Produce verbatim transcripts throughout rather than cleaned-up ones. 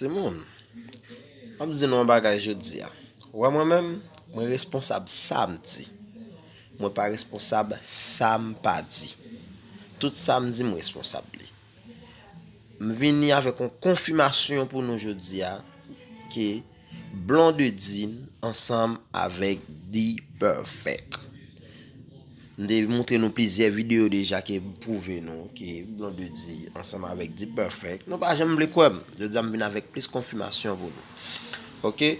Timoun, m ap di nou yon bagay jodi a. Ou wè mwen menm, mwen responsab sa m di. Mwen pa responsab sa m pa di. Tout sa m di, m responsab li. M vini avèk yon konfimasyon pou nou jodi a ke Blondedy ansanm avèk D-Perfect. M te montre nou plizyè videyo deja ke pwouve nou ke Blondedy ansanm avèk D-Perfect. Nou pa janm vle kwè m. Jodi a m vin avèk plis konfimasyon pou nou. Oke?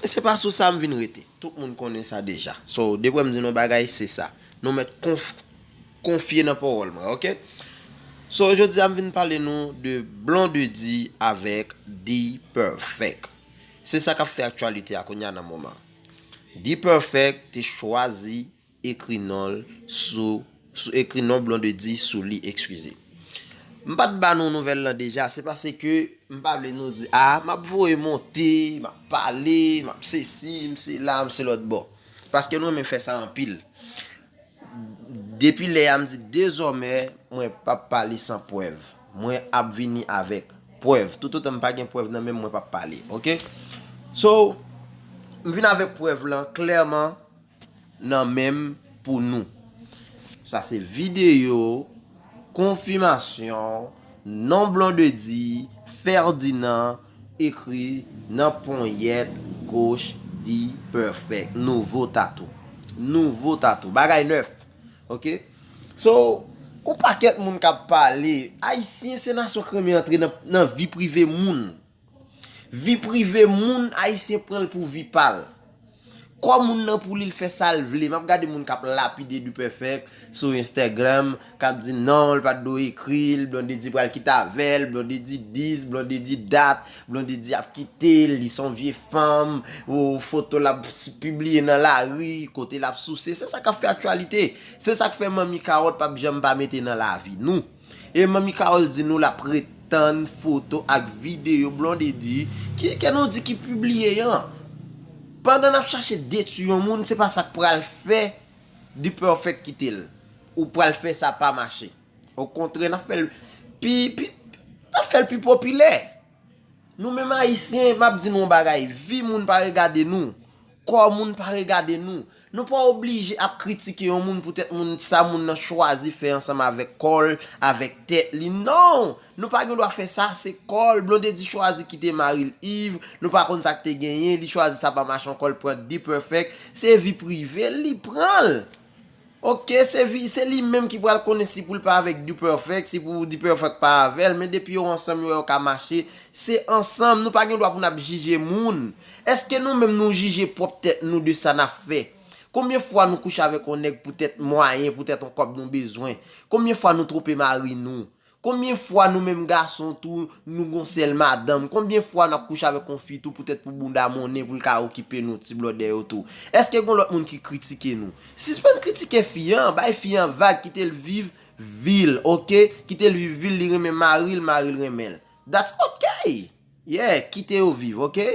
Men se pa sou sa m vin rete. Tout moun konnen sa deja. So, depi m di nou bagay, se sa. Nou mèt konf, konfye nan pawòl mwen, oke? So, jodi a m vin pale nou de Blondedy avèk D-Perfect. Se sa k ap fè aktyalite a kounye a nan moman. D-Perfect te chwazi ekri non l sou, sou ekri non Blondedy sou li, eskize. M pa t ba nou nouvèl lan deja, se paske m pa vle nou di, a, m ap voye monte, m ap pale, m ap sesi, m se la, m se lòt bò. Paske nou renmen fè sa anpil. Depi lè a m di dezòmè, mwen p ap pale san prèv. Mwen ap vini avèk prèv. Toutotan m pa gen prèv nan men m, mwen p ap pale, oke? So, m vin avèk prèv lan klèman nan men m pou nou. Sa se videyo konfimasyon non Blondedy Ferdinand ekri nan ponyèt goch D-Perfect. Nouvo tatou. Nouvo tatou. Bagay nèf. Oke? So, yon pakèt moun k ap pale. Ayisyen se nasyon k renmen antre nan, nan vi prive moun. Vi prive moun, Ayisyen pran l pou vi pa l. Kò moun nan pou li, l fè sa l vle. M ap gade moun k ap lapide D-Perfect sou Instagram, k ap di non, l pa t dwe ekri l, Blondedy pral kite avè l, Blondedy dis, Blondedy dat, Blondedy ap kite l, li se yon vye fanm, ou foto l ap pibliye nan lari, kote l ap souse. Se sa k ap fè aktyalite. Se sa k fè Manmi Kawòt p ap janm pa mete nan lavi nou. E Manmi Kawòl di nou l ap ret tann foto ak videyo Blondedy ki, ke nou di ki pibliye an. Pandan n ap chache detwi yon moun, se pa sa k pral fè D-Perfect kite l. Ou pral fè sa pa mache. Okontrè, n ap fè l pi, pi, n ap fè l pi popilè. Nou menm Ayisyen, m ap di nou yon bagay, vi moun pa regade nou, kò moun pa regade nou. Nou pa oblije ap kritike yon moun poutèt moun, sa moun nan chwazi fè ansanm avèk kò l, avèk tèt li. Non! Nou pa gen dwa fè sa, se kò l. Blondedy chwazi kite mari l Yves, nou pa konn sa k te genyen, li chwazi sa pa mache ankò, l pran D-Perfect. Se vi prive l, li pran l. Oke, se vi, se li menm ki pral konnen si pou l pa avèk D-Perfect, si pou D-Perfect pa avè l, men depi yo ansanm, yo wè yo ka mache, se ansanm. Nou pa gen dwa pou n ap jije moun. Èske nou menm nou jije pwòp tèt nou de sa n ap fè? Konbyen fwa nou kouche avèk yon nèg poutèt mwayen, poutèt yon kòb nou bezwen? Konbyen fwa nou twonpe mari nou? Konbyen fwa nou menm gason tou, nou gon sèl madanm? Konbyen fwa n ap kouche avèk yon fi tou poutèt pou bounda monnen pou l ka okipe nou ti blòdè yo tou? Èske gon lòt moun ki kritike nou? Sispann kritike fi an, bay fi an vag, kite l viv vi l, oke? Kite l viv vi l, li renmen mari l, mari l renmen l. That's okay. Yeah, kite yo viv, oke?